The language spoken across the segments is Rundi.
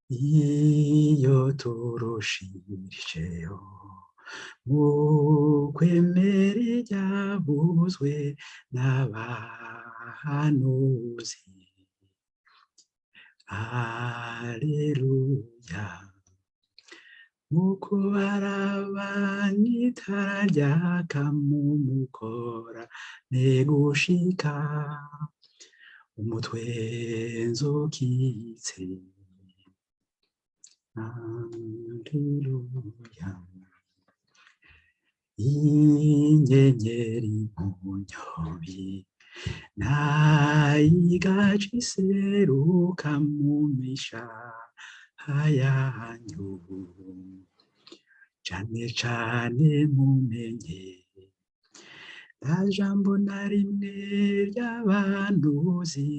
Iyo turushirijeho mu kwemera iryavuzwe n'abahanuzi. Aleluya. Nk'uko barabanye itara ryaka mu mukora gushika umutwenzo ukitse. Aleluya. Inyenyeri munyobi nayigaca iseruka mu mishaha yanyu, cane cane mumenye nta jambo na rimwe ry'abahanuzi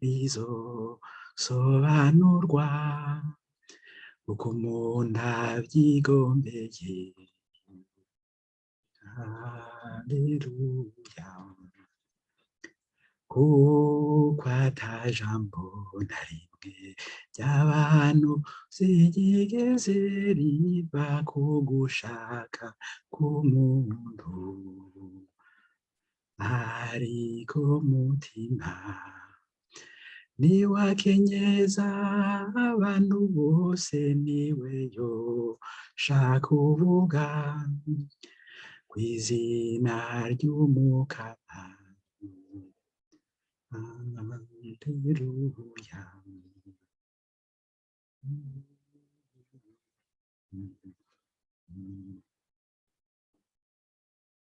rizosobanurwa uko umuntu avyigombeye. Aleluya. Kuko ata jambo na rimwe ry'abahanuzi ryigeze riva ku gushaka k'umuntu, ariko mutima niwe akenyeza abantu bose, niwe yoshaka uvuga kw'izina ry'Umukama. Aleluya.